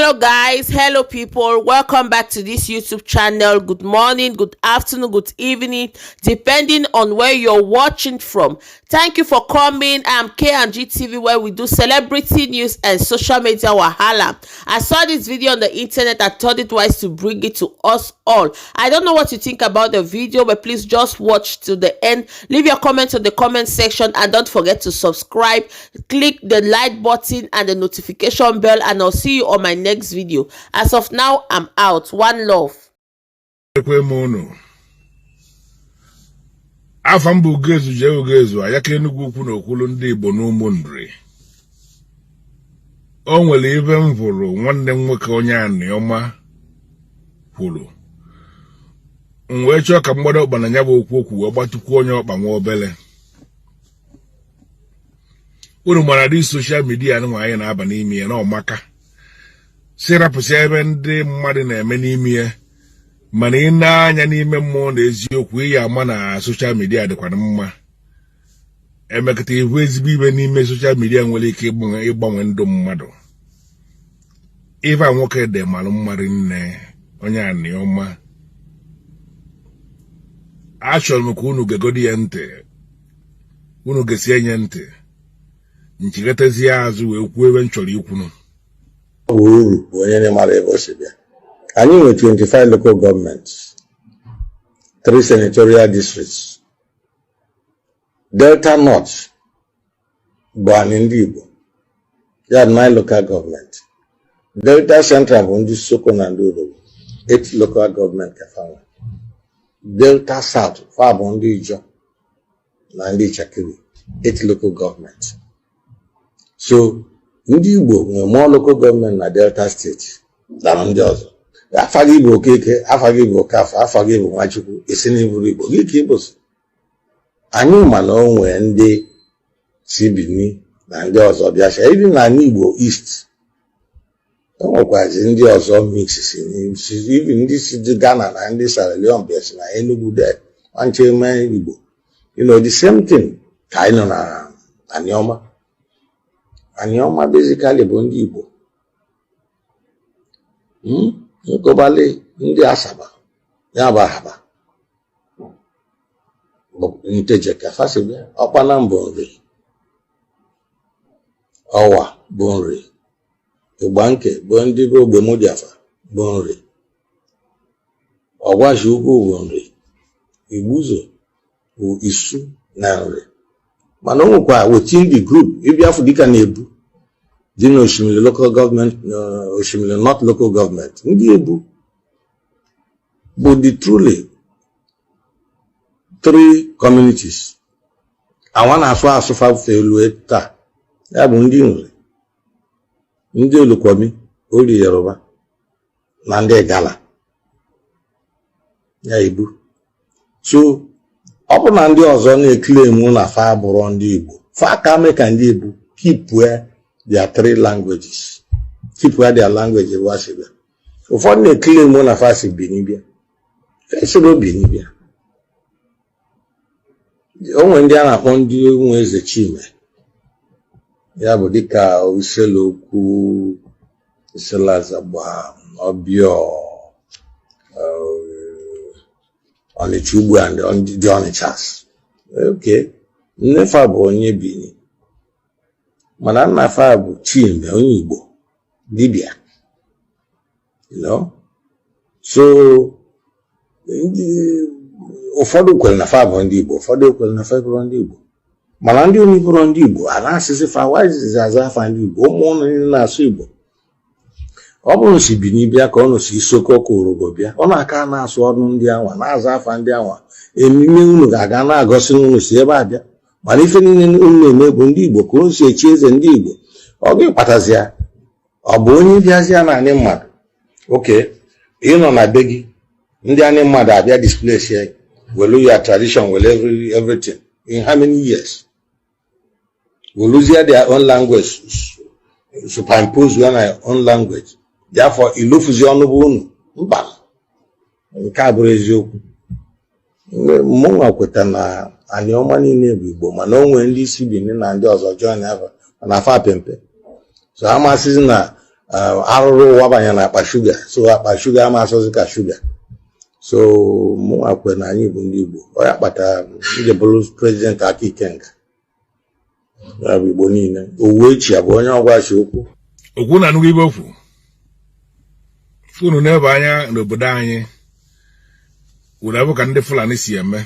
Hello guys, hello people, welcome back to this YouTube channel. Good morning, good afternoon, good evening, depending on where you're watching from. Thank you for coming. I'm K&G TV, where we do celebrity news and social media wahala. I saw this video on the internet. I thought it wise to bring it to us all. I don't know what you think about the video, but please just watch to the end. Leave your comments in the comment section and don't forget to subscribe. Click the like button and the notification bell, and I'll see you on my next video. As of now, I'm out. One love. Ekwe m unu afa m bụ Ugezu jee Ugezu ayaka Enugwu Ukwu na Okwulu ndị Igbo na Ụmụnri. O nwere ibe m vụrụ nwanne m nwoke onye Aniọma kwuru, m wee chọọ ka m gbado ọkpa na ya bụ okwu okwu wee gbatụkwuo onye ọkpa nwa obele. Unu mara dị social media nwa anyị na-aba n'ime ya na ọmaka si rapụsị ebe ndị mmadụ na-eme n'ime ya, mana ị na-anya n'ime mmụọ na eziokwu ị ya ama na social media dịkwana mma. Emekọta ihu ezigbo ibe n'ime social media nwere ike ịgbanwe ndụ mmadụ. Ife a nwoke dị malụ mmadụ nne onye Aniọma. Achọrọ m ka unu gegodi ya ntị, unu gesie nye ntị, nchigatazie azụ wee kwuo ebe m chọrọ ikwunu. Ọ bụ uru bụ onye na-mara ebe o si bịa. Anyị nwere 25 local governments, 3 senatorial districts. Delta North bụ anị ndị Igbo ya, 9 local government. Delta Central bụ ndị Isoko na ndị Urhobo, 8 local government ka fa nwe. Delta South fa bụ ndị Ijaw na ndị Itsekiri, 8 local government. So ndị Igbo nwere more local government na Delta State than ndị ọzọ. Afa gị bụ Okeke, afa gị bụ Okafọ, afa gị bụ Nwachukwu, esi n'iburu Igbo gị ka ịbụ. Anyị ma na o nwee ndị si Benin na ndị ọzọ bịacha ịdị n'ala Igbo East. E nwekwazi ndị ọzọ mix si even ndị si Ghana na ndị Sierra Leone bịa si na Enugu there nwanche mee Igbo. The same thing ka anyị nọ na Aniọma. Aniọma basically bụ ndị Igbo. Nkọbali ndị Asaba ya bụ Ahaba bụ Nteje ka fa si bịa. Ọkpanam bụ Nri, Ọwa bụ Nri, Igbanke bụ ndị bụ Ogbemudiafa bụ Nri, Ọgwashi Ukwu bụ Nri, Igbuzo bụ Isu na Nri. Mana o nwekwa within the group ịbịafụ dịka na-ebu dị na Oshimili local government, Oshimili North local government. Ndị Ebu bụ the truly three communities awa na-asụ asụ fafe taa, ya bụ ndị Nri, ndị Olukumi Ori Yoruba na ndị Igala ya Ebu. So ọ bụ na ndị ọzọ na-eclaim na fa bụrụ ndị Igbo, fa ka mee ka ndị Ebu keep their three languages, keep their language ebe ha si bịa. Ụfọdụ na-eclaim na fa si Benin bịa, fa esiro Benin bịa. O nwere ndị a na-akpọ ndị nwe eze Chime, ya bụ dịka Iselokwu, Iselazagba, Ọbịọ, Ọnịcha ugbu a, ndị Ọnịchas. Okay, nnefa bụ onye Benin, mana nna fa bụ Chime, onye Igbo dibịa. So ndị ụfọdụ kwere na fa bụ ndị Igbo, ụfọdụ ekwere na fa bụrụ ndị Igbo. Mana ndị unu bụrụ ndị Igbo a na-asịsị fa wazizi aza afa ndị Igbo. Ụmụ ụnụ niile na-asụ Igbo. Ọ bụrụ si Benin bịa ka ọnụ si Isoko ka Urhobo bịa, ọ na-aka na-asụ ọnụ ndị anwa, na-aza afa ndị anwa. Emime unu ga-aga na-agọsị na unu si ebe a bịa, mana ife niile unu na-eme bụ ndị Igbo ka unu si echi eze ndị Igbo. Ọ gị kpatazi ya, ọ bụ onye bịazịa na anị mmadụ oke ịnọ na be gị, ndị anị mmadụ abịa displace ya, welu ya tradition, welu everything in how many years, weluzie their own language, superimpose ya na your own language. Therefore ilofuzi ọnụ bụ unu. Mba, nke a bụrụ eziokwu. Mụnwa kweta na Aniọma niile bụ Igbo, mana o nwere ndị isi Benin na ndị ọzọ join afa, mana afa pempe. So amasịzi na Arụrụ ụwa banye na akpa shuga, so akpa shuga ama asọzi ka shuga. So mụnwa kwe na anyị bụ ndị Igbo. Ọ ya kpatara m ji bụrụ president Aka Ikenga. Ya bụ Igbo niile owu echi abụ onye ọgwachi okwu. Okwu na anụghị ibe okwu unu na-ebe anya n'obodo anyị were bụ ka ndị Fulani si eme.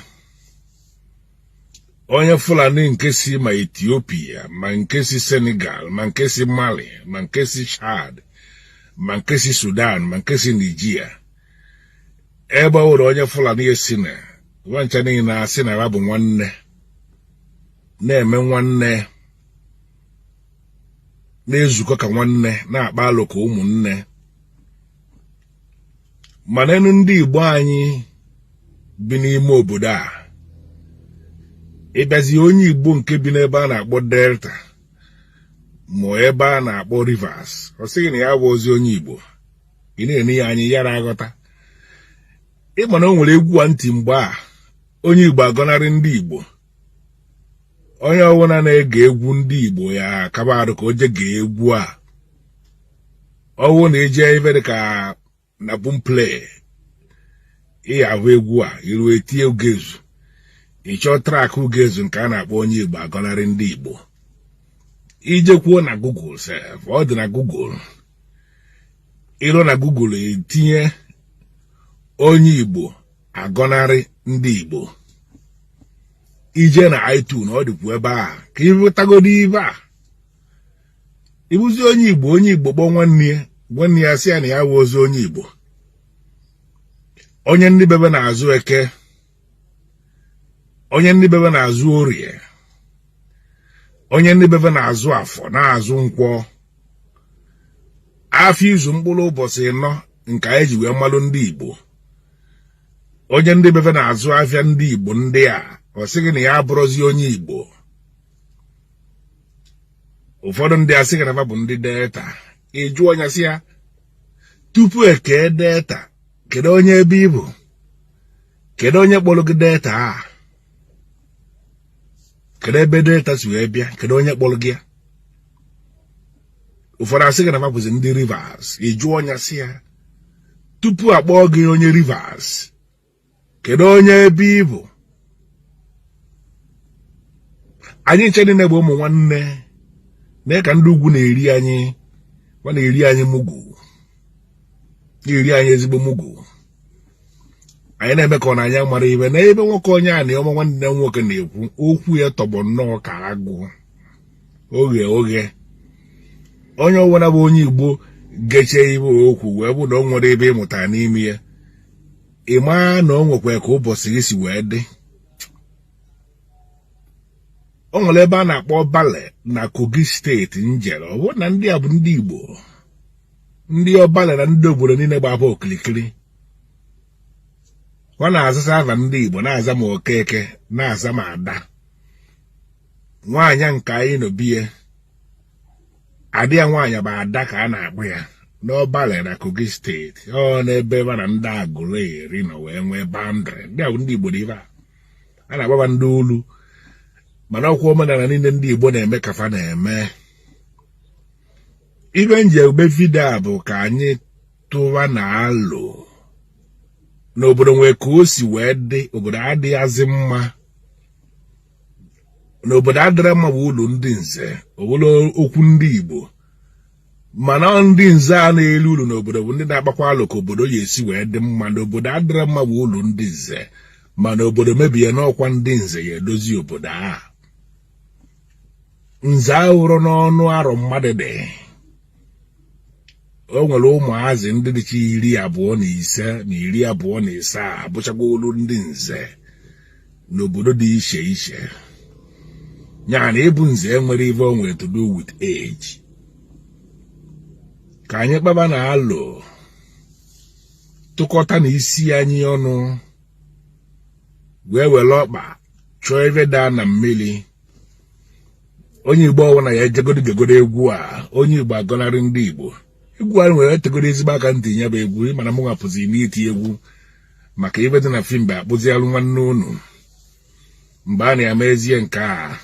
Onye Fulani nke si ma Ethiopia, ma nke si Senegal, ma nke si Mali, ma nke si Chad, ma nke si Sudan, ma nke si Nigeria, ebe ọ wụrụ onye Fulani esi na nwancha niile asị na ya bụ nwanne, na-eme nwanne, na-ezukọ ka nwanne, na-akpa alụ ka ụmụnne. Mana enu ndị Igbo anyị bi n'ime obodo a, ịbịazi onye Igbo nke bi n'ebe a na-akpọ Delta ma ebe a na-akpọ Rivers, ọ sịghị na ya bụ ozi onye Igbo. Ị na-ene ya anya yara aghọta. Ịma na o nwere egwu a ntị mgbe a onye Igbo agọnarị ndị Igbo. Onye ọbụla na-ege egwu ndị Igbo ya akaba arụ ka o je gee egwu a. Ọwụ na eje ife dị ka na Boomplay, ị ya ahụ egwu a iru etie Ugezu, ịchọọ track Ugezu nke a na-akpọ onye Igbo agọnarị ndị Igbo. Ijekwuo na Google sef, ọ dị na Google. Iru na Google etinye onye Igbo agọnarị ndị Igbo. Ije na iTunes, ọ dịkwu ebe a ka ịhụtagodo ibe a. Ịbụzi onye Igbo, onye Igbo kpọọ nwanne ya, nwanne ya sị ya na ya wụ ozi onye Igbo. Onye ndị bebe na-azụ Eke, onye ndị bebe na-azụ Orie, onye ndị bebe na-azụ Afọ, na-azụ Nkwọ, afọ izu mkpụrụ ụbọchị 4 nke anyị ji wee malụ ndị Igbo. Onye ndị bebe na-azụ afịa ndị Igbo ndị a, ọ sịghị na ya abụrụzi onye Igbo. Ụfọdụ ndị asịghị na fa bụ ndị Delta. Ị jụọ onye sị ya tupu eke Delta, kedu onye ebe ị bụ? Kedu onye kpọrọ gị Delta a? Kedu ebe Delta si wee bịa? Kedu onye kpọrọ gị ya? Ụfọdụ asị gị na fa bụzi ndị Rivers. Ị jụọ onye sị ya tupu akpọọ gị onye Rivers, kedu onye ebe ị bụ? Anyị nche niile bụ ụmụ nwanne. Na ka ndị ugwu na-eri anyị, ọ na-eri anyị mugu, na-eri anyị ezigbo mugu. Anyị na-eme ka ọ na anyị mara ibe na ebe nwoke onye a na ọma nwanne nwoke na-ekwu okwu ya tọgbọ nnọọ ka agụ oghe oghe. Onye ọbụla bụ onye Igbo geche ibe okwu wee bụ na o nwere ebe ịmụta n'ime ya, ị maa na o nwekwa ka ụbọchị gị si wee dị. O nwere ebe a na-akpọ Ọbale na Kogi steeti njere. Ọ bụrụ na ndị a bụ ndị Igbo, ndị Ọbale na ndị obodo niile gbaba okirikiri, ọ na-azacha afa ndị Igbo, na-aza ma Okeke, na-aza ma Ada. Nwaanyị nke anyị nọ biye adị ya nwaanyị bụ Ada ka a na-akpọ ya n'Ọbale na Kogi steeti. Ọ n'ebe ebe na ndị Agụleri nọ wee nwee boundary. Ndị a bụ ndị Igbo na ibe a na-agbaba ndị olu, mana ọkwa omenala niile ndị Igbo na-eme ka fa na-eme. Ibe nji ebe vidio a bụ ka anyị tụwa na alụ n'obodo nwee ka o si wee dị. Obodo adịghịzị mma, n'obodo adịrị mma bụ ụlọ ndị nze, ọbụla okwu ndị Igbo. Mana ndị nze a na-elu ụlọ n'obodo bụ ndị na-akpakwa alụ ka obodo ya esi wee dị mma. N'obodo adịrị mma bụ ụlọ ndị nze, mana obodo mebie n'ọkwa ndị nze ya edozi obodo a. Nze ahụrụ n'ọnụ arọ mmadụ dị. O nwere ụmụazị ndị dịcha 25 na 27 abụchakwa olu ndị nze n'obodo dị iche iche. Ya na ịbụ nze enwere ife o nwere to do with age. Ka anyị kpaba na alụ, tụkọta na isi anyị ọnụ wee were ọkpa chọọ ebe daa na mmiri. Onye Igbo ọbụla ya ejegodo gegodo egwu a, onye Igbo agọnarị ndị Igbo. Egwu a nwere etegodo ezigbo aka ntị ya bụ egwu, mana mụ nwapụzi n'iti egwu maka ibe dị na fim bụ akpụzialụ nwanne unu. Mgbe a na-eme ezie nke a,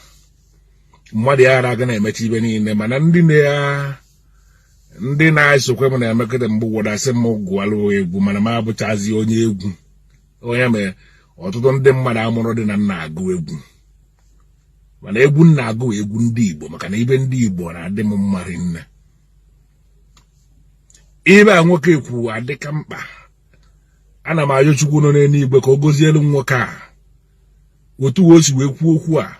mmadụ ya ara aga na-emecha ibe niile, mana ndị Ndị na-esokwe m na-emekọta mgbe ụfọdụ asị m gụọlụ egwu, mana m abụchazi onye egwu. Onye mere ọtụtụ ndị mmadụ amụrụ dị na nna agụ egwu, mana egwu m na-agụ egwu ndị Igbo, maka na ibe ndị Igbo na-adị m mma rinne. Ibe a nwoke kwu adịka mkpa. Ana m ayọ Chukwu nọ n'eluigwe ka ọ gozielu nwoke a otu o si wee kwuo okwu a,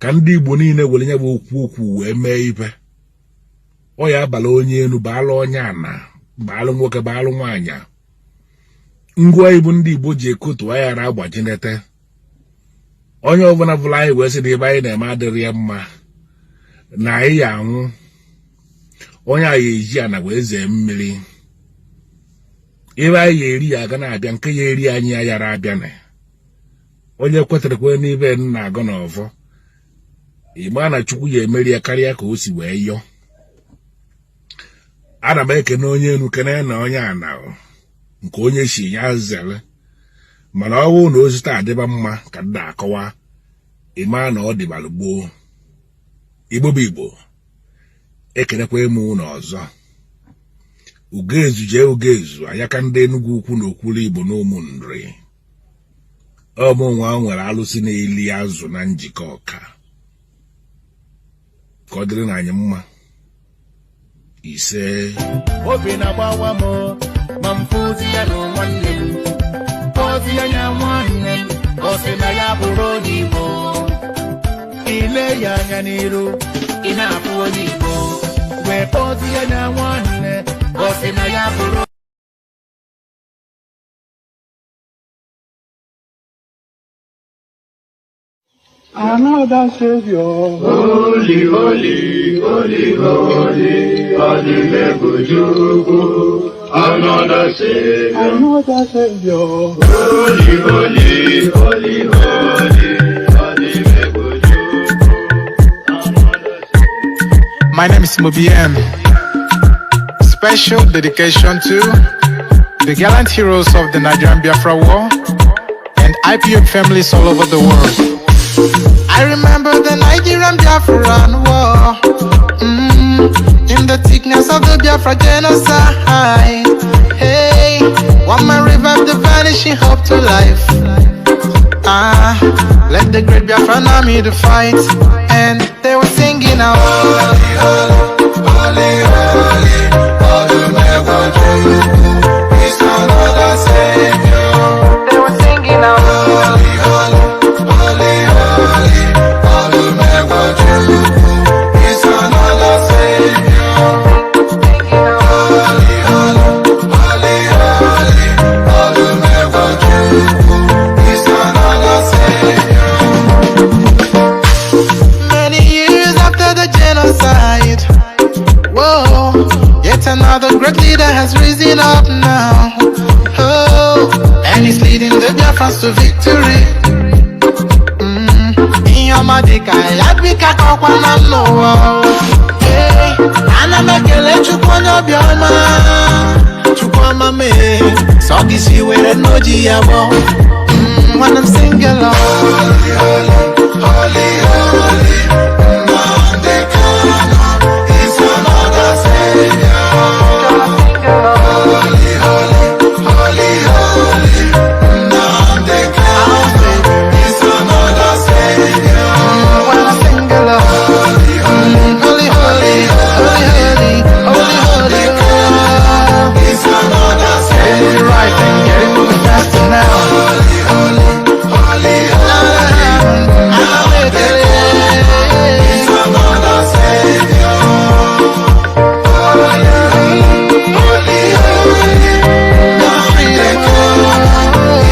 ka ndị Igbo niile were nye bụ okwu okwu wee mee ibe. Ọ ya abala onye elu, baala onye ana, baalụ nwoke, baalụ nwaanyị. Ngwa ibu ndị Igbo ji ekotu aghara agbajinete onye ọbụla bụla anyị wee sị na ebe anyị na-eme adịrị ya mma, na anyị ya anwụ. Onye anyị eji ana wee zee mmiri, ebe anyị ya eri ya aga na-abịa, nke ya eri anyị ayara abịa. Na onye kwetarakwa n'ibe nna agụ na ọvọ ịma na Chukwu ya emeri ya karịa ka o si wee yọọ. Ana m ekene onye enu, kene na onye ana, nke onye si ya zere. Mana ọ bụrụ na ozi taa adịba mma ka m na-akọwa, ịma na ọ dịbalụ gboo. Igbo bụ Igbo, ekenekwa m unu ọzọ. Ugezu jee Ugezu anyaka ndị Enugu ukwu na okwulu Igbo na ụmụnri ọmụnwa nwere alụsị na-eli azụ na njikọ ọka. Ka ọ dịrị na anyị mma. Ise. Obi na-agbawa m ma m fụzi ya na nwanne m, ozi ya nya nwanne m, ọ sị na ya bụrụ onye Igbo. Ile ya anya n'iru, ị na-afụ onye Igbo, wee kpọzi ya nya nwanne, ọ sị na ya bụrụ. Another Savior. Holy, holy, holy, holy, Odumegwu, another Savior. Another Savior. Holy, holy, holy, holy, Odumegwu, another Savior. My name is Mobiem. Special dedication to the gallant heroes of the Nigerian Biafra War and IPOB families all over the world. I remember the Nigerian Biafran War. In the thickness of the Biafra genocide. Hey, one man revived the vanishing hope to life. Ah, let the great Biafran army to fight. And they were singing out. Holy, holy, Odumegwu, is another Savior. They were singing out. Holy, holy, holy, holy, Odumegwu, is another Savior. Holy, holy, holy, holy, Odumegwu, is another Savior. Many years after the genocide, whoa, yet another great leader has risen up now. Oh, and he's leading the Biafrans to victory. Ihe ọma dị ka ya bika ọkwa na n'ụwa. Hey, ana m ekele Chukwu onye obiọma, Chukwu ọma mee, sọ gị si were n'oji ya gbọ. When I'm single, oh. Holy, holy, holy, holy, Nnamdi Kanu is another Savior. Holy, holy, holy, holy, Nnamdi Kanu is another Savior. When I'm single, oh. Holy, holy, Holy, holy, holy, holy, holy, holy, oh. is another Get it Savior. right and get it moving faster now. Holy, holy, holy, holy, Nnamdi Kanu is another Savior. Holy, holy, holy, Nnamdi Kanu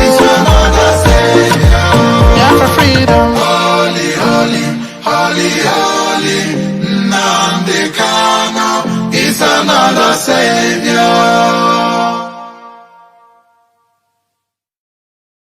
is another Savior. Yeah, for freedom. Holy, holy, holy, holy, Nnamdi Kanu is another Savior.